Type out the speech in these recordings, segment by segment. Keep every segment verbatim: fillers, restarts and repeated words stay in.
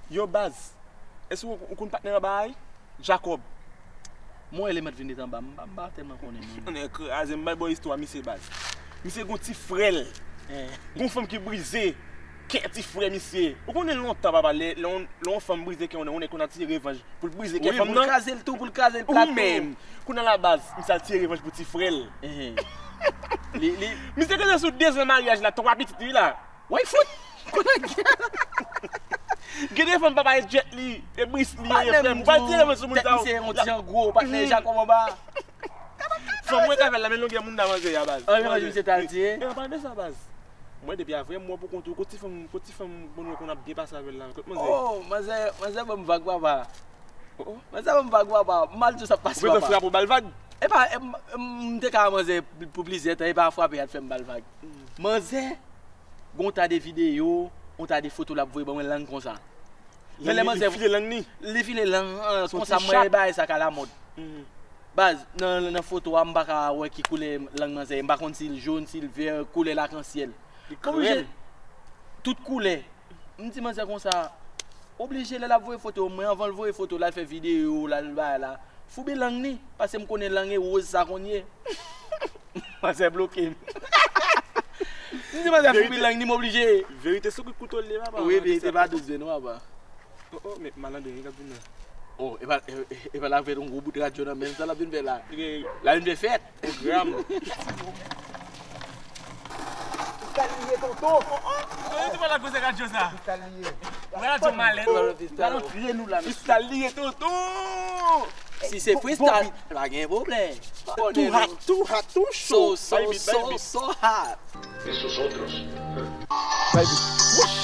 Yo baz, èske w, w konn patnè anba a? Jacob. Mwen eleman t vin detan ba m, m pa, m pa tèlman konnen non. Nèg kraze, m bay bò istwa misye baz. Misye gon ti frè l. Gon fanm ki brize kè ti frè misye. Ou konnen lontan papa, lè, lè yon, lè yon fanm brize kè yon nèg, yon nèg konn al tire revanj pou l brize kè fanm nan. Wi, pou l kraze l tou, pou l kraze l plat tou. Ou menm, kounye a la baz, misye al tire revanj pou ti frè l. Li, li. Misye gentan sou dezan maryaj la, twa pitit wi la. Woy fout! Gen de fanm papa e djèt li, e bris li ye frè m. Ou pa tire men sou moun sa yo. Tèt misye yon ti an gwo, patnè Jacob anba. Fanm mwen ka fè l la, men longè moun nan manzè a baz. An revanj misye t al tiye. E an palan de sa baz. Mwen depi a vrè m wè pou kont ou, kot ti fanm, kot ti fanm moun yo konn ap byen pase avè l la, kot manzè. Oh, manzè, manzè ban m vag papa. Oh, oh. Manzè ban m vag papa. M al di w sa ap pase papa. Ou bezwen frape w ba l vag? E pa, m, m, m te ka manzè pou plizyè tan, e pa frape a t fè m ba l vag. Manzè Gon ta de videyo, yon ta de foto l ap voye ban mwen lang konsa. Men lè manzè li file lang ni. Li file lang an, konsa mwen bagay sa ka lamòd. Baz, nan, nan foto a, m pa ka wè ki koulè lang manzè ye. M pa konn si l jòn, si l vè, koulè lakansyèl. Li krèm. Tout koulè. M di manzè konsa, oblije lè l ap voye foto, mwen anvan l voye foto, l al fè videyo, l al bagay la. Foubi lang ni, paske m konnen lang e woz sa konn ye. Manzè bloke m. M di manzè foubi lang ni m oblije. Verite sou kout kouto l ye papa. Wi, verite pa dous vre non papa. Oh, oh, men malandren k ap vin nan. Oh, epa, e, e, epa l avè yon gwo bout radyo nan men l, sa l ap vin fè la. L ap vin fè fèt. Pwogram. Freestyle li ye tonton. Mwen te pale ak koze radyo sa. Freestyle li ye. Radyo malèt. Freestyle li ye tonton. Si se freestyle, pa gen pwoblèm. Too hot, too hot, too chaud. So, so, so, so hot. Y sus otros. Baby. Wouch!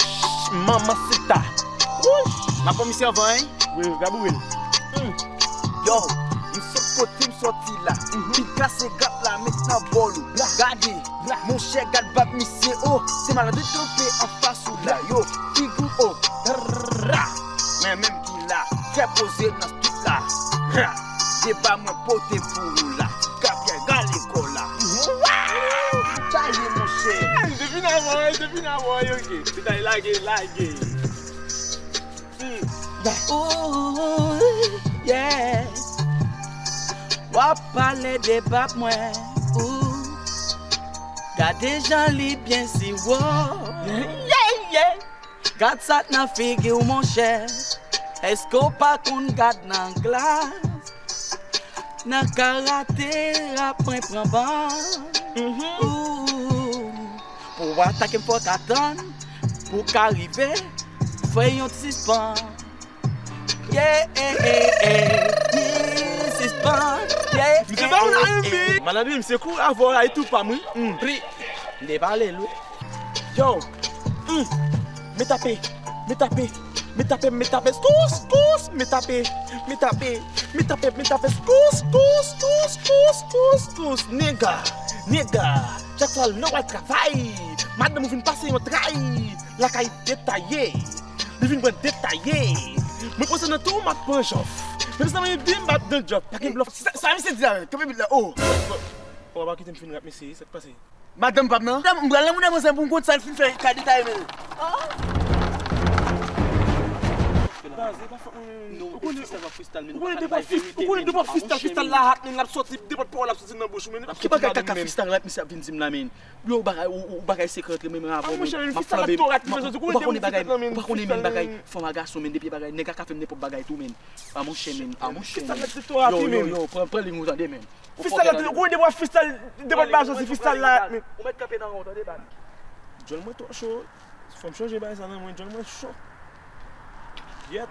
Mamacita. Wouch! M ap pran misye anvan, hein? Wi, wi, gad boure l. Yo, m sot kote m sòti la. Vin kase gap la, met nan bòl ou. Gade, monchè, gad bab misye, oh. Se malandri kanpe anfas ou la, yo. Figi w, oh. Ra. Mwen menm ki la, trè poze nan street la. Ra. Deba mwen pote pou ou la. Kapyè gale kò la. Chaje monchè. Li te fin avè w, li te fin avè w, ok. Freestyle lage, lage. Ooh, yeah. W ap pale de bab mwen. Ooh. Gade jan li byen siwo. Yeah, yeah. Gad sa k nan figi w, monchè. Èske w pa konn gad nan glas? Nan karate rap mwen pran ban. Ooh. Pou w atake m fò w ka tann. Pou w ka rive, fè yon ti sispann. Yeah, eh, eh, eh. Ti sispann. Yeah, eh, eh, eh. Malandren, misye kouri avè w la, e tou pa m wi. Pri. M te pale l wi. Yo. Mm. Me tape, me tape, me tape, me tape, skous, skous, me tape, me tape, me tape, me tape, skous, skous, skous, skous, skous, skous, nigga, nigga, chak fwa l nan w al travay, madanm ou vin pase yon tray, lakay detaye, li vin pran detaye, mwen panse nan tou m ap pran jòf, menm sa mwen di m p ap nan jòf, pa gen blòf. Sa, sa misye di la menm, kanpe bit la, oh. Ou pa kite m fin rap mesye, sa k pase? Madanm pam nan. M pral nan mouda manzè pou m konn sa l fin fè ka detaye men. Baz, e pa fòt mwen menm. Ou konnen, ou konnen depi w ap freestyle, freestyle la hat men l ap sòti, nenpòt pawòl ap sòti nan bouch ou men. Ki bagay kaka freestyle la misye ap vin di m la men. Yo bagay, ou, ou bagay sekrè antre men avè w men. M ap flanbe. Ou pa konnen bagay, ou pa konnen men bagay fanm a gason men depi bagay nèg la ka fè m nenpòt bagay tou men. A monchè men, a monchè men. Yo, yo, yo, pran, pran liy ou tande men. Freestyle la, ou konnen depi w ap freestyle, depi w ap ba sòsi freestyle la, men. Ou mèt kanpe nan ran w tande baz. Djòl mwen twò cho. Fò m chanje bagay sa nan mwen, djòl mwen cho. Gyèt.